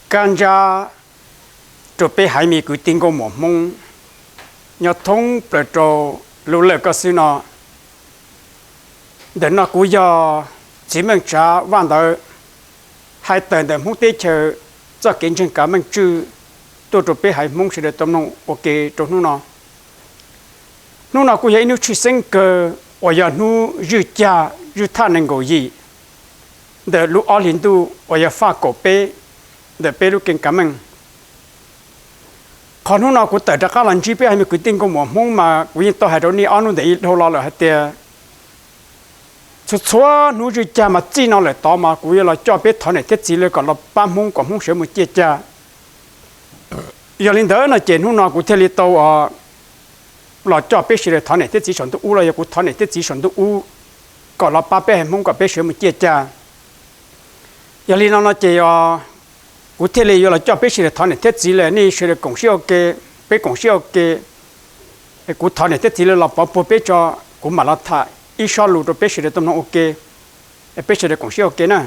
Kab ntsab rau peb haiv me kwv tij nkauj muam Hmoob nyob thoob plaws rau lub lawj koj xwb no. Ntawm no kuv yog Txiv Meej Tsav Vaj Ntawv, hais tawm ntawm Hmoob teb chaws txoj kev ntseeg kav meej tswj tuaj rau peb haiv Hmoob sawv daws tau mloog ua ke rau hnub no. Hnub no kuj yog ib hnub tshwj xeeb kawg uas yog hnub zwj cag zwj thaj nees nkaum yim ntawm lub ob hlis ntuj uas yog faj kaum peb ntawm peb lub keeb kav meej. Qhov hnub no kuv tawm rov qab los ntsib peb haiv me kwv tij nkauj muam Hmoob mas kuv yeej tau hais rau nej ob hnub ntawm ib dhau los lawm hais tias txhua txhua hnub zwj cag mas txij no lawm tod mas kuv yuav los coj peb thov niam thiab txiv lawv kom los pab Hmoob kom Hmoob sawv mus ciaj cag. Yog li ntawd no ces hnub no kuv thiaj li tau los coj peb sawv daws thov niam thiab txiv saum ntuj ub los yog kuv thov niam thiab txiv saum ntuj ub kom los pab peb haiv Hmoob kom peb sawv mus ciaj cag. Yog li no no ces kuv thiaj li yuav los coj peb sawv daws thov niam thiab txiv lawv, nej sawv daws koom siab ua ke, peb koom siab ua ke. Kuv thov niam thiab txiv lawv los pov puag peb tso, kuv mam los tham ib sob lus rau peb sawv daws tau mloog ua ke. Peb sawv daws koom siab ua ke na.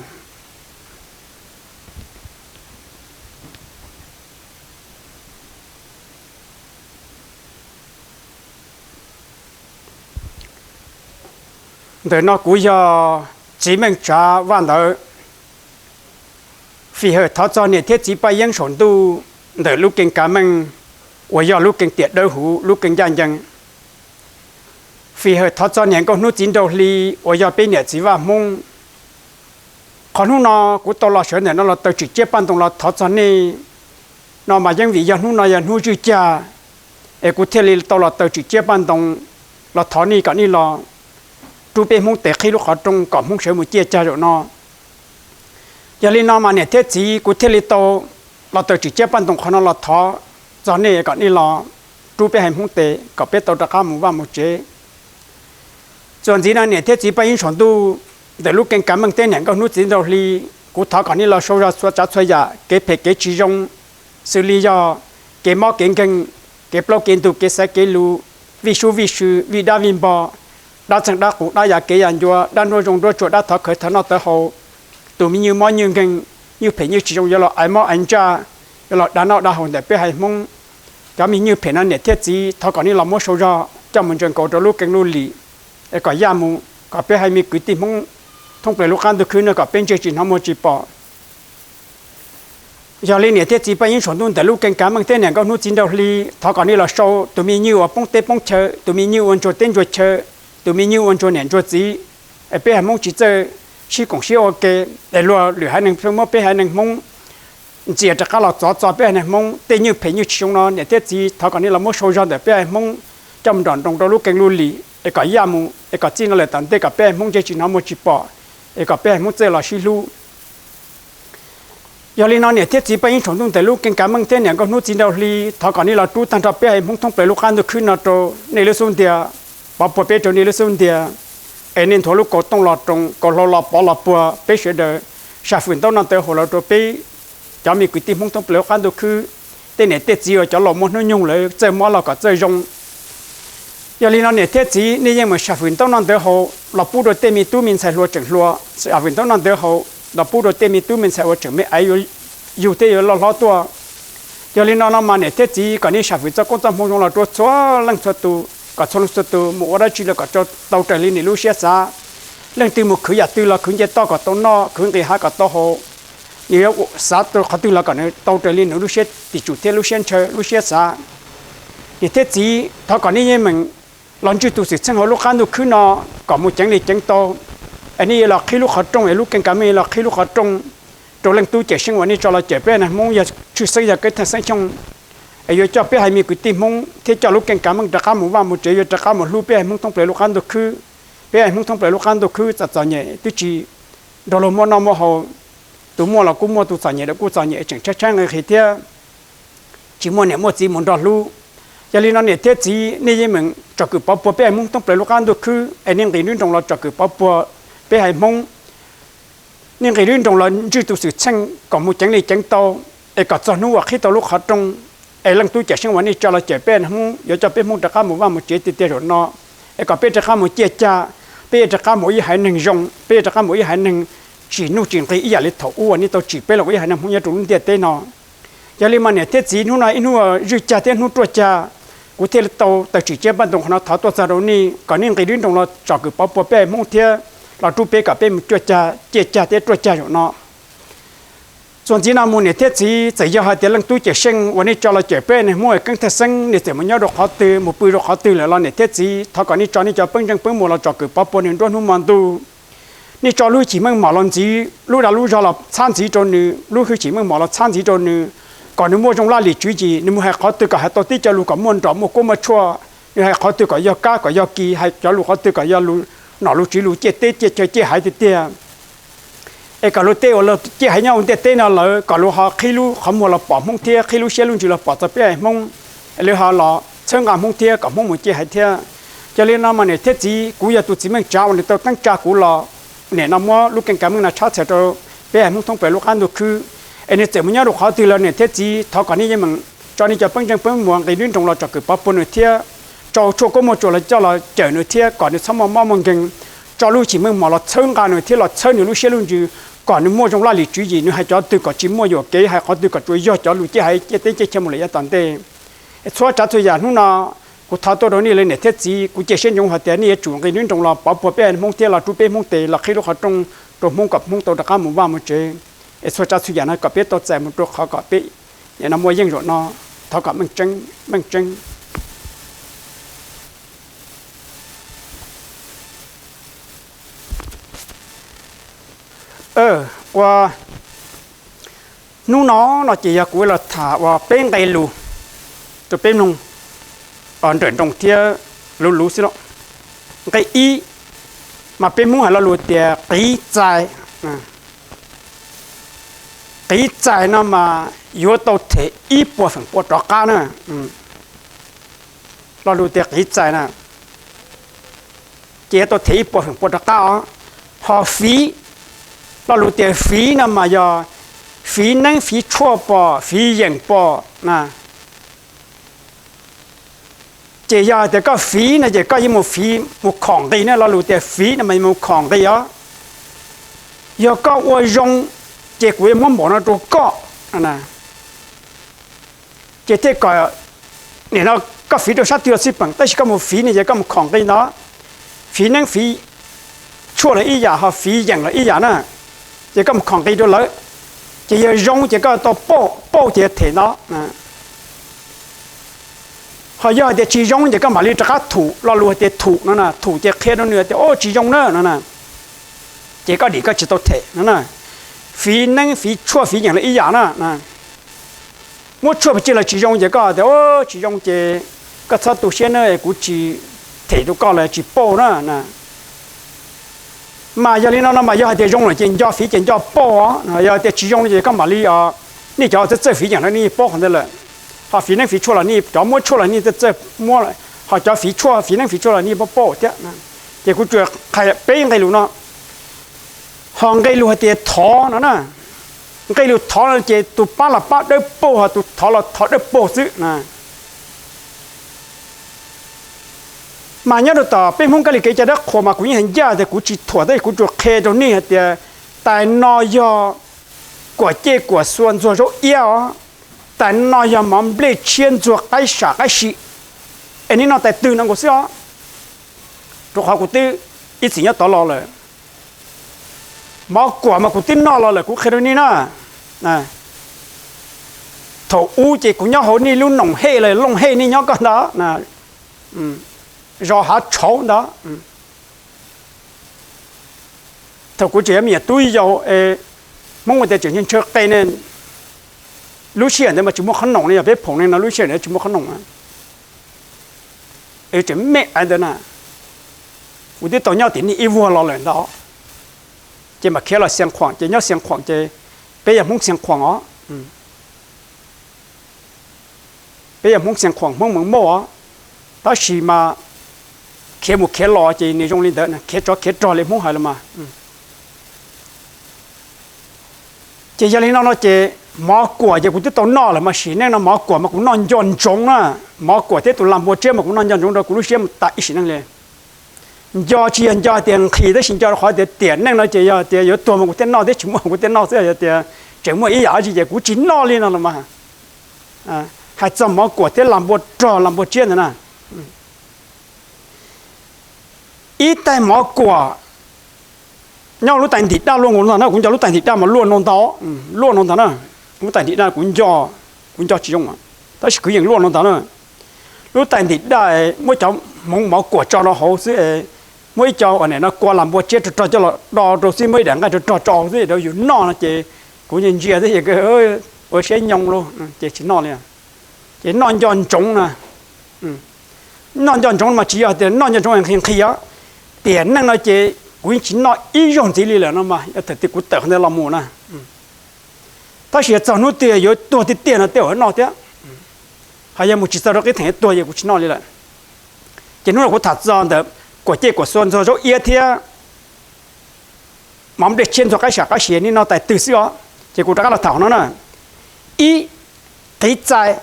Ntawm no kuv yog Txiv Meej Tsav Vaj Ntawv, fim hawm thov txog niam thiab txiv Paj Yeeb saum ntuj ntawm lub keeb kav meej uas yog lub keeb tiam dawb huv lub keeb ncaj ncees. Fim hawm thov txog niam nkauj hnub txiv nraug hli uas yog peb niam txiv Vaj Hmoob. Qhov hnub no kuv tau los sawv ntawm no los taw tsim tsiab paj ntoo los thov txog nej no mas yeej vim yog hnub no yog hnub zwj cag, es kuv thiaj li tau los taw tsim tsiab paj ntoo los thov nej kom nej los rub peb Hmoob tes qhib lub qhov rooj kom Hmoob sawv mus ciaj cag zaum no. Yog li no mas niam thiab txiv kuv thiaj li tau los taw tsim tsiab paj ntoo qhov no los thov txog nej kom nej los rub peb haiv Hmoob tes kom peb tau rov qab mus vaj mus tsev. Txuas ntxiv no niam thiab txiv Paj Yeeb saum ntuj, ntawm lub keeb kav meej teb niam nkauj hnub txiv nraug hli, kuv thov kom nej los sau zog txhua tsav txhua yam kev phem kev tsis zoo, xws li yog kev mob kev nkeeg, kev plaub kev ntug, kev xaiv kev lus, vij sub vij sw, vij dab vij npo, dab txeeg dab qus, dab yav kev yav ncua, dab nruab zoo nruab tsuag, dab thov khawv thov noj tawv haus, tus me nyuj mob nyuj nkeeg, nyuj phem nyuj tsis zoo yuav los aiv mob aiv ntsaj, yuav los dav noj dav haus ntawm peb haiv Hmoob. Cov me nyuj phem no niam thiab txiv thov kom nej los muab sau zog coj mus ntsees nkaus rau lub keeb lub lim, es kom yaj mus kom peb haiv me kwv tij Hmoob thoob plaws lub qab ntuj khwb no kom peb ntsej tsis hnov muag tsis pom. Yog li niam thiab txiv Paj Yeeb saum ntuj ntawm lub keeb kav meej teb niam nkauj hnub txiv nraug hli, thov kom nej los sau tus me nyuj uas poob teb poob chaw, tus me nyuj ua ntsuag teb ntsuag chaw, tus me nyuj ua ntsuag niam ntsuag txiv, es peb haiv Hmoob tsis txawj sib koom siab ua ke, es luag lwm haiv neeg pheej muab peb haiv neeg Hmoob ntxias rov qab los txov txo peb haiv neeg Hmoob. Tej nyuj phem nyuj tsis zoo no niam thiab txiv thov kom nej los muab sau zog ntawm peb haiv Hmoob coj mus nrov nroos rau lub keeb lub lim, es kom yaj mus, es kom txij no lawm tom ntej kom peb haiv Hmoob ntsej tsis hnov muag tsis pom, es kom peb haiv Hmoob txawj los sib hlub. Yog li no niam thiab txiv Paj Yeeb saum ntuj ntawm lub keeb kav meej teb niam nkauj hnub txiv nraug hli, thov kom nej los rub tag nrho peb haiv Hmoob thoob plaws lub qab ntuj khwb no rau nej lub xub ntiag, pov puag peb rau nej lub xub ntiag, es nej nthuav lub kaus tooj los roos, kaus hlau los pov los puag peb sawv daws, sam fwm ntaub noj ntawv haus los rau peb cov me kwv tij Hmoob thoob plaws lub qab ntuj khwb, tej niam tej txiv uas cov laus muaj hnub nyoog lawm txawj mob los kom txawj zoo. Yog li no niam thiab txiv nej yeej meem sam fwm ntaub noj ntawv haus los pub rau tej me tub me ntxhais hluas tseem hluas, sam fwm ntaub noj ntawv haus los pub rau tej me tub me ntxhais uas tseem me aiv yuav yug thiab yuav loj hlob tuaj. Yog li no no mas niam thiab txiv kom nej sam fwm txoj koob txoj hmoo zoo los rau txhua leej txhua tus, kom txhua leej txhua tus mus ua dab tsi los kom tau raws li nws lub siab xav. Leej twg mus khwv yam twg los khwv nce toj kom tau noj, khwv nqis hav kom tau haus. Nws yuav xav rau qhov twg los kom nws tau raws li nws lub siab tim tsum thiab lub siab ntshaw lub siab xav. Niam thiab txiv thov kom nej yeej meem los ntswj tus xwm txheej hauv lub qab ntuj khwb no kom mus ceev li ceev tau, es nej yuav los qhib lub qhov rooj, es lub keeb kav meej yuav los qhib lub qhov rooj rau leej tub cawm seej uas nej tso los cawm peb haiv neeg Hmoob yog tshwj xeeb yog keeb thaj xeeb xyooj, es yuav coj peb haiv me kwv tij Hmoob thiab coj lub keeb kav meej rov qab mus vaj mus tsev, yuav rov qab mus hlub peb haiv Hmoob thoob plaws lub qab ntuj khwb. Peb haiv Hmoob thoob plaws lub qab ntuj khwb txom txom nyem twb tsis nrog luag muaj noj muaj haus, tus muaj los kuj muaj, tus txom nyem los kuj txom nyem, tseem tshaib tshaib nqhis nqhis thiab tsis muaj niam muaj txiv mus nrog hlub. Yog li no niam thiab txiv nej yeej meem tsom kwm pov puag peb haiv Hmoob thoob plaws lub qab ntuj khwb, es nej nqis nruab nroos los tsom kwm pov puag peb haiv Hmoob. Nej nqis nruab nroos los ntswj tus xwm txheej kom mus ceev li ceev tau, es kom txog hnub uas qhib tau lub qhov rooj, es leej tub cawm seej uas nej tso los cawm peb haiv Hmoob yuav coj peb Hmoob rov qab mus vaj mus tsev tiag tiag zaum no, es kom peb rov qab mus ciaj cag, peb yuav rov qab mus ib haiv neeg zoo, peb yuav rov qab mus ib haiv neeg tsim nuj tsim nqi ib yam li thaum ub uas nej tau tsim peb los ua ib haiv neeg Hmoob nyob rau lub ntiaj teb no. Yog li mas niam thiab txiv, hnub no ib hnub zwj cag thiab hnub ruaj cag, kuv thiaj li tau tawm tsim tsiaj npaj ntoo qhov no thov tuaj txog rau nej kom nej nqis nruab nroos los tsom kwm pov puag peb haiv Hmoob thiab los rub peb kom peb mus cuaj cag ciaj cag thiab ruaj cag zaum no. Txuas ntxiv no mus niam thiab txiv, txawm yog hais tias leej tub Cawm Seej uas nej tso los cawm peb haiv neeg Hmoob Keeb Thaj Xeeb nws txawm mus nyob rau qhov twg, mus pw rau qhov twg lawm los niam thiab txiv, thov kom nej tso nej cov peeb zeej peeb muas los tsom kwm pov puag nws nruab hnub hmo ntuj. Nej tso lub hwj chim meej mom los ntxiv, lub dag lub zog los txhab ntxiv rau nws, lub hwj chim meej mom los txhab ntxiv rau nws, kom nws muaj zoo laj lim tswv yim, nws mus hais qhov twg kom hais tau tib co lus kom muaj nrov muaj kuab muaj tshuaj, nws hais qhov twg kom yog kab kom yog kis, hais cov lus qhov twg kom yog lus nom lus tswv lus ciaj teb ciaj chaw ciaj haiv tiag tiag. Es kom luag tej uas luag ciaj haiv nyob hauv ntiaj teb no lawm kom luag ho qhib lub qhov muag los pom Hmoob thiab qhib lub siab lub ntsws los pom txog peb haiv Hmoob, es lawv ho los txhawb nqa Hmoob thiab kom Hmoob mus ciaj haiv thiab. Yog li no mas niam thiab txiv, kuv yog tus txiv Meej Tsav uas nws tau teeb tsa kuv los, nim no muab lub keeb kav meej no tshab txhawm rau peb haiv Hmoob thoob plaws lub qab ntuj khwb. Es nws txawm mus nyob rau qhov twg los niam thiab txiv, thov kom nej yeej meem tso nej cov peeb zeej peeb muas nqis nruab nroos los tsom kwm pov puag nws thiab, tso tshuaj kuab muaj tsuas los coj los cawm nws thiab kom nws txhob muaj mob muaj nkeeg, tso lub hwj chim meej mom los txhawb nqa nws thiab los txhawb nws lub siab lub ntsws, kom nws muaj zoo laj lim tswv yim, nws hais cov twg kom tsis muaj yuam kev, hais qhov twg kom tsuas yog cov lus ciaj haiv ciaj teb ciaj chaw mus lawm yav tom ntej. Es txhua tsav txhua yam hnub no kuv thov tuaj rau nej li niam thiab txiv, kuv cia siab ntsoov hais tias nej yuav tsum nqis nruab nroos los pov puag peb haiv Hmoob thiab los rub peb Hmoob tes los qhib lub qhov rooj rau Hmoob kom Hmoob tau rov qab mus vaj mus tsev. Es txhua tsav txhua yam no kom peb tau txais mus rau qhov kom peb nim no muaj yeej zaum no. Thov kom meej tseeb meej tseeb. Ua hnub no no ces yog kuv los tham uas peb nqe lus rau peb mloog nrawm nroos thiab luv luv xwb los. Nqe ib, mas peb Hmoob hais lo lus tias qiv txais. Qiv txais no mas yuav tau them ib puas feem pua rov qab na. Lo lus tias qiv txais na, ces yuav tau them ib puas feem pua rov qab os. Ho fiv, lo lus tias fiv no mas yog fiv neeb fiv tshuaj pom fiv yeem pom na. Ces yog hais tias koj fiv no ces koj yuav mus fiv mus khom nqi na, lo lus tias fiv no mas yuav mus khom nqi os. Yog koj ua zoo ces kuv yuav muab npaum no rau koj. Ces thiaj kom nim no koj fiv rau sab twg los xij peem, tab sis koj mus fiv no ces koj mus khom nqi ntawd. Fiv neeb fiv tshuaj los ib yam, ho fiv yeem los ib yam na, ces koj mus khom nqi rau lawv. Ces yog zoo ces koj tau pauj, pauj ces yog them ntawd. Ho yog hais tias tsis zoo ces koj mam li rov qab thum, lo lus hais tias thum no na, thum ces qhia rau nws tias o tsis zoo na no na, ces koj dim koj tsis tau them no na. Fiv neeb fiv tshuaj fiv yeem los ib yam na. Muab tshuaj pes tsawg los tsis zoo ces koj tias o tsis zoo ces koj txhob tu siab na, kuv tsis them rau koj los tsis pauj na. Mas yog li no no mas yog hais tias zoo lawm ces nco fiv ces nco pauj os, yog tias tsis zoo ces koj mam li, nej cov txawj txawj fiv yeem no nej paub qhov ntawd lawm. Ho fiv neeb fiv tshuaj los nej cov muab tshuaj los nej txawj txawj muab, ho cov fiv tshuaj fiv neeb fiv tshuaj los nej paub paub thiab. Ces kuv tsuas qhia peb nqe lus no. Ho nqe lus hais tias thov no na, nqe lus thov no ces tus pab los pab dawb paug, ho tus thov los thov dawb paug xwb na. Mas nyob rau tom peb Hmoob kab li kev cai dab qhuas mas kuv yeej hais ncaj tias kuv tsis thuam, tab sis kuv tsuas qhia rau nej hais tias tais no yog kuam cej kuam xua ntxuag zaub iab os, tais no yog mov nplej tshiab ntxuag qaib sam qaib sim, es nej noj tais twg no nkaus xwb os. Rau qhov kuv twb ib txwm nyob tod los lawm. Mov kuam mas kuv twb noj los lawm, kuv qhia rau nej na. Thaum ub ces kuv nyob hauv nej lub noom hej los looj hej nej nyob koj ntawd, zos hav tshauv ntawd. Thaum kuv tseem yog me nyuam tub yau, Hmoob ua tias tseem ntshaw qe ne, lub sij hawm ntawd mas tsis muaj qhob noom ne, yog peb phoom ne no lub sij hawm ntawd tsis muaj qhob noom. Tseem me ntawd na, kuv twb tau nyob tim nej ib vuag los lawm ntawd, ces mam khiav los Xiav Khuam, ces nyob Xiav Khuam ces peb yog Hmoob Xiav Khuam os. Peb yog Hmoob Xiav Khuam Hmoob Mees Mauj os, tab sis mas khiav mus khiav los ces nws zoo li ntawd, khiav tsov khiav rog li Hmoob hais los mas. Ces yog li no no ces mov kuam ces kuv twb tau noj lawm mas sim neej no mov kuam mas kuv noj nco ntsoov na. Mov kuam thiab tus lag npua tsiab mas kuv noj nco ntsoov rau kuv lub siab mus tas ib sim neej li. Nco tsis yog nco tias nqhis, tab sis nco rau qhov tias tiam neej no ces yog tias yuav tuag mas kuv thiaj noj thiab, tsis muaj kuv thiaj noj xwb. Yog tias tseem muaj ib yam dab tsi ces kuv tsis noj li no los mas. Hais txog mov kuam thiab las npua rog las npua tsiab ntawd na, ib tais mov kuam nyob lub tais ntim daj luaj nkaus no ntag na, kuv nco lub tais ntim daj mas luaj no ntag, luaj no ntag na. Lub tais ntim daj kuv nco, kuv nco tsis zoo, tab sis kwv yees luaj no ntag na. Lub tais ntim daj muab cov hmoov mov kuam tso rau hauv xwb, muab ib co uas nim no kua las npua tsiab rog rog coj los do rau xwb, muab ib daim nqaij rog rog tso xwb rau yus noj no ces kuv ntsia xwb ua siab nyoo lauj, ces tsis noj li. Ces noj nco ntsoov na, noj nco ntsoov mas tsis yog tias noj nco ntsoov nqhis nqhis os. Tiam neej no ces kuv yeej tsis noj ib zaug ntxiv li lawm no mas yog thaum twg kuv tawm qhov ntawd los mus na. Tab sis yog txog hnub twg yuav tuag tiag tiag no tej zaum noj thiab. Ho yog mus tsis txog rau qib theem yuav tuag ces kuv tsis noj li lawm. Ces hnub no kuv tham txog ntawm kuam cej kuam xua ntxuag zaub iab thiab mov nplej tshiab ntxuag qaib sam qaib siav, nej noj tais twg xwb os. Ces kuv rov qab los tham no na. Ib, qiv txais.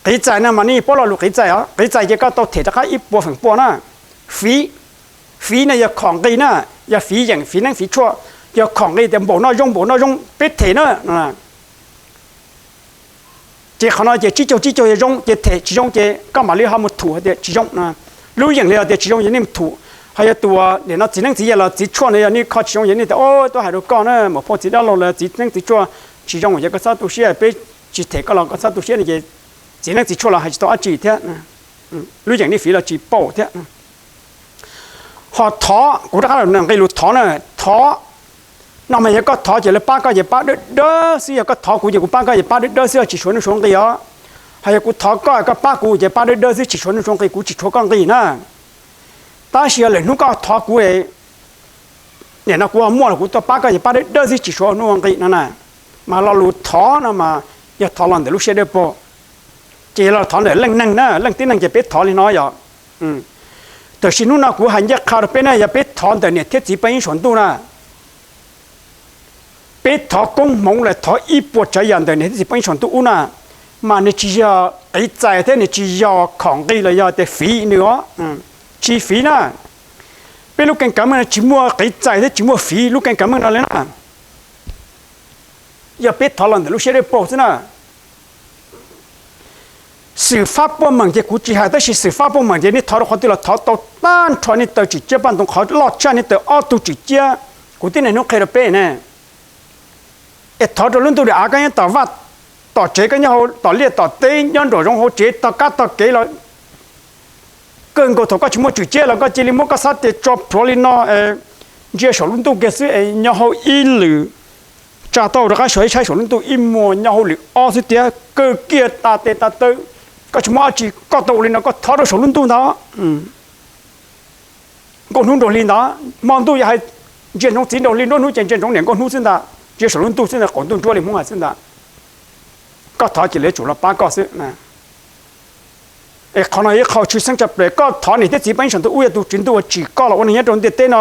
Qiv txais no mas nej paub lo lus qiv txais os. Qiv txais ces koj tau them rov qab ib puas feem pua na. Fiv, fiv no yog khom nqi na, yog fiv yeem fiv neeb fiv tshuaj, yog khom nqi tias npaum no zoo npaum no zoo peb them na. Ces qhov no ces tsib caug tsib caug yog zoo ces them, tsis zoo ces koj mam li ho mus thum hais tias tsis zoo. Lub yeem li hais tias tsis zoo ces nej mus thum. Ho yog tus nim no txiv neeb txiv yaig los txiv tshuaj no yog nej kho tsis zoo ces nej tias o, tuaj hais rau koj na, muam phauj txiv dab laug los txiv neeb txiv tshuaj tsis zoo ces koj txhob tu siab, peb tsis them koj los koj txhob tu siab no ces txiv neeb txiv tshuaj los hais tsis tau dab tsi thiab. Lub yeem nej fiv los tsis paub thiab. Ho thov, kuv rov qab los nqi lus thov na. Thov no mas yog koj thov ces lawv pab koj ces pab dawb dawb xwb, yog koj thov kuv ces kuv pab koj ces pab dawb dawb xwb, tsis tshuav nuj tshuav nqi os. Ho yog kuv thov koj koj pab kuv ces pab dawb dawb xwb, tsis tshuav nuj tshuav nqi, kuv tsis tshuav koj nqi na. Tab sis yog lwm hnub koj thov kuv, nim no kuv ho muaj los kuv tuaj pab koj ces pab dawb dawb xwb, tsis tshuav nuj nqi no na. Mas lo lus thov no mas yog thov los ntawm lub siab dawb paug. Ces yog los thov ntawm leej neeg na, leej tib neeg ces peb thov li no yog. Tab sis hnub no kuv hais ncaj qha rau peb na, yog peb thov ntawm niam thiab txiv peb ib saum ntuj na, peb thov koob hmoov los thov ib puas tsav yam ntawm niam thiab txiv peb ib saum ntuj ub na, mas nws tsis yog qiv txais thiab nws tsis yog khom nqi los yog tias fiv nws os. Tsis fiv na. Peb lub keeb kav meej no tsis muaj qiv txais thiab tsis muaj fiv lub keeb kav meej no li na. Yog peb thov los ntawm lub siab dawb paug xwb na. Xwm fab puaj meem ces kuv tsis hais, tab sis xwm fab puaj meem ces nej thov rau qhov twg los thov tau tag nrho, nej taw tswm ciab paj ntoo qhov loj tshaj nej taw ob tug tswm ciab. Kuv tib neeg hnub qhia rau peb ne, es thov rau lub ntuj dim av, koj nyob tom vaj tom tsev, koj nyob hauv tom liaj tom teb, nyob nraum zoov hauv tsev, tog kab tog kev los kawg nkaus, thaum koj tsis muaj tswm ciab los koj cia li muab koj xab tes tso plhuav li no, ntsia saum lub ntuj kiag xwb es nyo hau ib lwm, tsa tau rov qab sawv ib saib saum lub ntuj ib muag nyo hau lwm ob xwb tiag, kawg kiag tas tes tas taw. Koj tsis muaj dab tsi, koj tau ua li no koj thov rau saum lub ntuj ntag. Nkauj hnub nraug hli ntag, hmo ntuj yog hais ntsia ntsoov txiv nraug hli, nruab hnub ces ntsia ntsoov niam nkauj hnub xwb ntag, ntsia saum lub ntuj xwb ntag, qaum ntuj ntsuab li Hmoob hais xwb ntag. Koj thov ces lawv tsum los pab koj xwb. Es qhov no ib qho tshwj xeeb tshaj plaws, koj thov niam thiab txiv peb ib saum ntuj ub, yog tus tswv ntuj uas tsim koj los ua neeg nyob rau ntiaj teb no,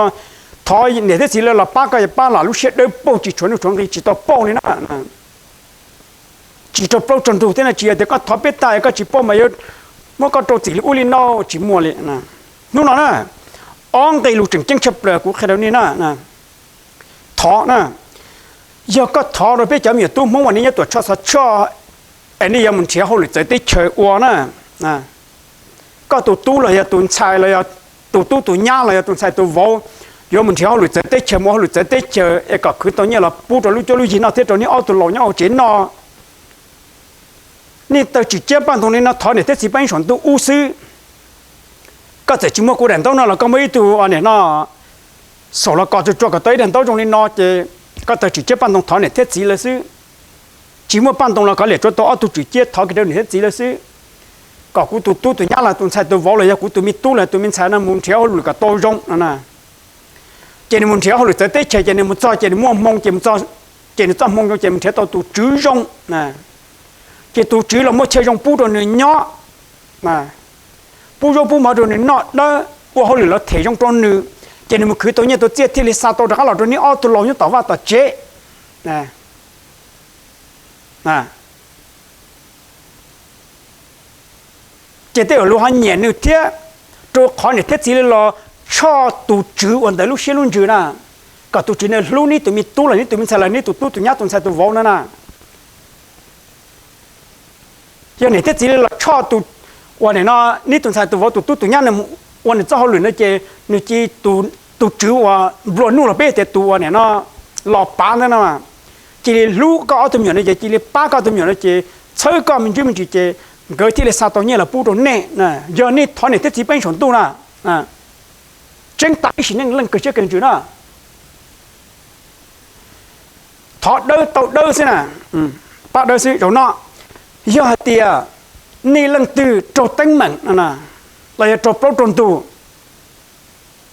thov niam thiab txiv lawv los pab koj, yog pab los lub siab dawb paug tsis tshuav nuj tshuav nqi tsis tau paub li na. Tsis raug plaub raug ntug thiab no, tsis yog tias koj thov peb tag koj tsis paub mas yuav muab koj rau txim li ub li no, tsis muaj li. Hnub no na, ob nqe lus tseem ceeb tshaj plaws kuv qhia rau nej na. Thov na, yog koj thov rau peb cov me nyuam tub Hmoob uas nej nyob tuam tshoj xov tshoj es nej yuav mus nrhiav hauj lwm txawv teb chaws ua na, koj tus tub los yog tus ntxhais los yog tus tub tus nyab los yog tus ntxhais tus vauv yuav mus nrhiav hauj lwm txawv teb chaws, mus hauj lwm txawv teb chaws es kom khwv tau nyiaj los pub rau lub cuab lub yig noj thiab rau nej ob tug laus nyob hauv tsev noj. Nej taw tswm ciab paj ntoo li no thov niam thiab txiv pab ib saum ntuj ub xwb. Koj txawm tsis muaj kuv daim ntaub no los koj muaj ib tug nim no xaum los kos tsuag tsuag kom tau ib daim ntaub zoo li no ces koj taw tswm ciab paj ntoo thov niam thiab txiv lawv xwb. Tsis muaj paj ntoo los kov liam tsuav tau ob tug tswm ciab thov kiag rau niam thiab txiv lawv xwb, kom kuv tus tub tus nyab los tus ntxhais tus vauv los yog kuv tus me tub los tus me ntxhais no mus nrhiav hauj lwm kom tau zoo no na. Ces nws mus nrhiav hauj lwm txawv teb chaws ces nws mus txog ces nws muaj hmoo ces mus txog, ces nws txoj hmoo zoo ces mus nrhiav tau tus tswv zoo, ces tus tswv los muaj chaw zoo pub rau nws nyob, pub zaub pub mov rau nws noj dawb, ua hauj lwm los them zoo rau nws, ces nws mus khwv tau nyiaj tau txiaj thiaj li xa tau rov qab los rau neb ob tug laus nyob tom vaj tom tsev. Ces tej zaum luag ho nyiam nws thiab, rau qhov niam thiab txiv li los tshoj tus tswv uas ntawm lub siab lub ntsws na, kom tus tswv nws hlub neb tus me tub los neb tus me ntxhais los neb tus tub tus nyab tus ntxhais tus vauv no na. Yog niam thiab txiv los tshoj tus uas nim no neb tus ntxhais tus vauv tus tub tus nyab nws ua nws txoj hauj lwm no ces nws cia li, tus tswv uas nplua nuj los peb tias tus uas nim no los pav ntawd no, cia li hlub koj ob tug me nyuam no ces cia li pab koj ob tug me nyuam no ces txhawb koj me ntsis me ntsis ces nkawd thiaj li xa tau nyiaj los pub rau nej. Yog nej thov niam thiab txiv peb saum ntuj na, tseeb tas ib sim neej leej kawg siab kawg ntsws na. Thov dawb tau dawb xwb na, pab dawb xwb. Zaum no yog hais tias nej leej twg raug teeb meem los yog raug plaub raug ntug,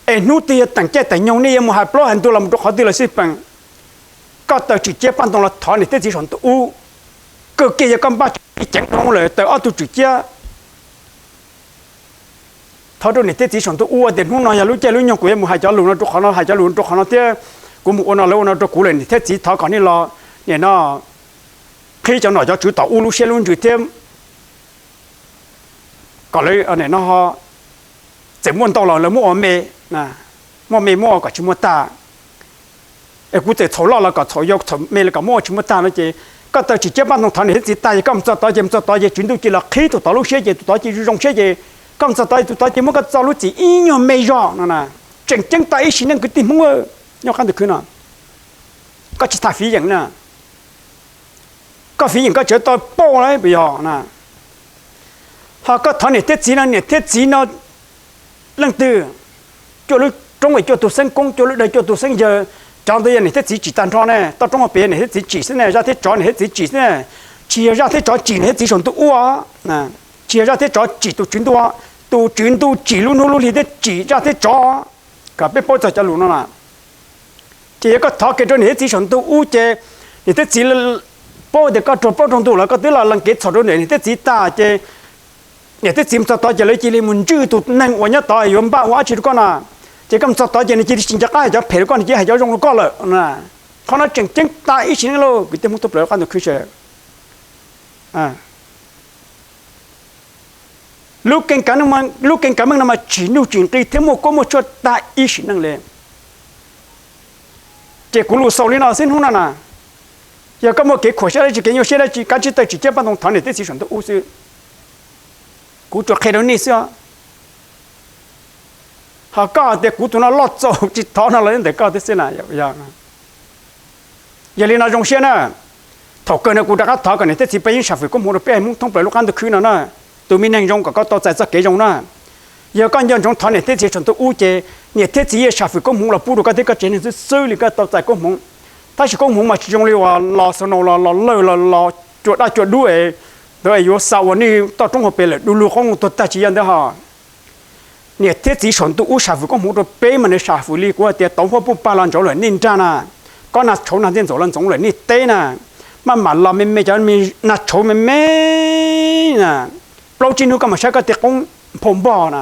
es hnub twg yog teem caij teem nyoog nej yuav mus hais plaub hais ntug los mus rau qhov twg los xij peem, koj taw tswm ciab paj ntoo los thov niam thiab txiv saum ntuj ub. Kawg kiag yog koj npaj tswm ciab ceev dhau lawm taw ob tug tswm ciab, thov rau niam thiab txiv saum ntuj ub tias hnub no yog lub caij lub nyoog kuv yuav mus hais cov lus no rau qhov no, hais cov lus no rau qhov no thiab kuv mus ua no lawv ua no rau kuv lawm, niam thiab txiv thov kom nej los nim no qhib cov nom cov tswv tom ub lub siab lub ntsws thiab kom lawv nim no txawm muaj ntau los lawv muab ua me, muab me muab ua kom tsis muaj tag. Es kuv txawm txhaum loj los kom txhaum yau, txhaum me los kom muab ua tsis muaj tag no ces koj taw tswm ciab paj ntoo thov niam thiab txiv tag ces koj mus txog tod ces mus txog tod ces tswv ntuj cia los qhib tus tod lub siab ces tus tod cia zoo siab ces koj mus txog tod tus tod cia muab koj txoj lub txim ib nyuag me zog no na. Tseem ceeb tas ib sim neej kwv tij Hmoob nyob qab ntuj khwb no, koj tsis tas fiv yeem na. Koj fiv yeem koj tseem tau pauj lawm puas yog na? Ho koj thov niam thiab txiv no, niam thiab txiv no leej twg cuaj lub roob es cuaj tus xeeb koob, cuaj lub dawg cuaj tus xeeb yawg, cov ntawd yog niam thiab txiv tsim tag nrho ne. Toj roob hauv pes niam thiab txiv tsim xwb ne, zaj thiab tsov niam thiab txiv tsim xwb ne. Tsis yog zaj thiab tsov tsim niam thiab txiv saum ntuj ub, tsis yog zaj thiab tsov tsim tus tswv ntuj, tus tswv ntuj tsim lub hnub lub hli thiab tsim zaj thiab tsov, kom peb paub txog cov lus no na. Ces yog koj thov kiag rau niam thiab txiv saum ntuj ub ces niam thiab txiv paub tias koj raug plaub raug ntug los koj twb los lees kev txhaum rau niam thiab txiv tag ces niam thiab txiv mus txog tod ces lawv cia li mus ntswj tus neeg uas nyob tod yuav npaj ua dab tsi rau koj no. Ces koj mus txog tod ces nws cia li tsis nco qab hais cov phem rau koj, nws cia li hais cov zoo rau koj lawm. Qhov no tseem ceeb tas ib sim neej lauj kwv tij Hmoob thoob plaws lub qab ntuj khwb sawv. Lub keeb kav meej no mas tsim nuj tsim nqi thiab muaj kuab muaj tshuaj tas ib sim neej li. Ces kuv lus xaus li no xwb hnub no na. Yog koj muaj kev khuam siab dab tsi, kev nyuaj siab dab tsi, kav tsij taw tswm ciab paj ntoo thov niam thiab txiv saum ntuj ub xwb. Kuv tsuas qhia rau nej xwb os. Ho koj hais tias kuv tus no loj txaus tsis thov no los ntawm koj thiab xwb na. Yog li no zoo siab na, thaum kawg no kuv rov qab thov kom niam thiab txiv peb yeej sam fwm koob hmoov rau peb Hmoob thoob plaws lub qab ntuj khwb no na. Tus me neeg zoo kom koj tau txais txoj kev zoo na. Yog koj nco ntsoov thov niam thiab txiv saum ntuj ub ces niam thiab txiv yeej sam fwm koob hmoov los pub rau koj thiab koj tsev neeg xwb xwb li koj tau txais koob hmoov. Tab sis koob hmoov mas tsis zoo li uas los snow los los lawg los los cua daj cua dub es ntawd yuav xa ua nej toj roob hauv pes lawm du lug qoob loo tuag tag tsis yog ntawd ho. Niam thiab txiv saum ntuj ub sam fwm koob hmoov rau peb mas nws sam fwm li kuv hais tias tauv huab puj pag los ntsoov lawm nej nrag na, kob nag tshauv nag ntxij ntxaus los ntxoov lawm nej teb na. Maj mam los me me cov nag tshauv me me na, plaub tsib hnub koj mam saib koj tej qoob nphau npog na.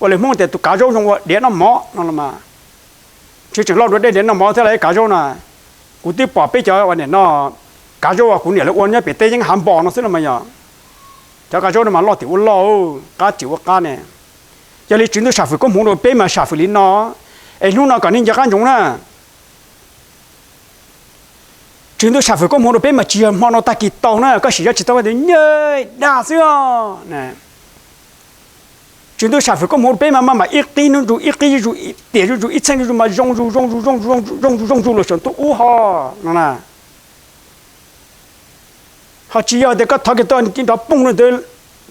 Ua li Hmoob tias tus kav zaub zoo ua diav noj mov no los mas, tseem loj dua dej diav noj mov thiab los kav zaub na. Kuv twb pom peb cov ua niam no kav zaub uas kuv niam lawv ua nyob pem teb yeeb hav npo no xwb los mas yog cov kav zaub no mas loj tim ua loj, qab tim ua qab ne. Yog li Tswv Ntuj sam fwm koob hmoov rau peb mas sam fwm li no, es hnub no kom nej nco qab ntsoov na. Tswv Ntuj sam fwm koob hmoov rau peb mas tsis yog hmo no tag kis tau na, koj sim zog tsis tau koj tias nyej dag xwb os. Tswv Ntuj sam fwm koob hmoov rau peb mas maj mam ib qib hnub zus ib qib zuj zus, tiam zuj zus ib txheej zuj zus mas zoo zus zoo zus zoo zus zoo zus zoo zus zoo zus los saum ntuj ub ho no na. Ho tsis yog tias koj thov kiag tuaj nrov poog rau ntawd,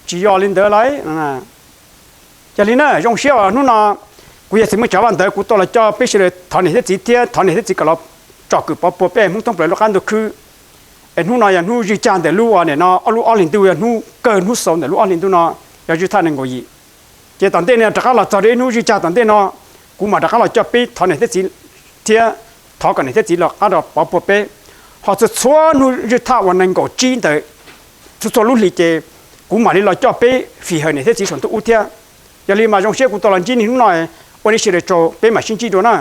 tsis yog li ntawd lauj. Yog li na zoo siab uas hnub no kuv yog txiv Muaj Tsav Vaj ntawd kuv tau los coj peb sawv daws thov niam thiab txiv thiab thov niam thiab txiv kom los tsom kwm pov puag peb Hmoob thoob plaws lub qab ntuj khwb. Es hnub no yog hnub zwj cag ntawm lub uas nim no ob lub ob hlis ntuj, yog hnub kawg hnub xaus ntawm lub ob hlis ntuj no, yog zwj thaj nees nkaum yim. Ces tom ntej no rov qab los txog rau ib hnub zwj cag tom ntej no, kuv mam rov qab los coj peb thov niam thiab txiv thiab thov kom niam thiab txiv los qab rau pov puag peb. Ho txhua txhua hnub zwj thaj uas nees nkaum tsib ntawd, txhua txhua lub hlis ces kuv mam li los coj peb fim hawm niam thiab txiv saum ntuj ub thiab. Yog li mas zoo siab kuv tau los ntsib nej hnub no, ua nej sawv daws tsaug, peb mam sib ntsib dua na.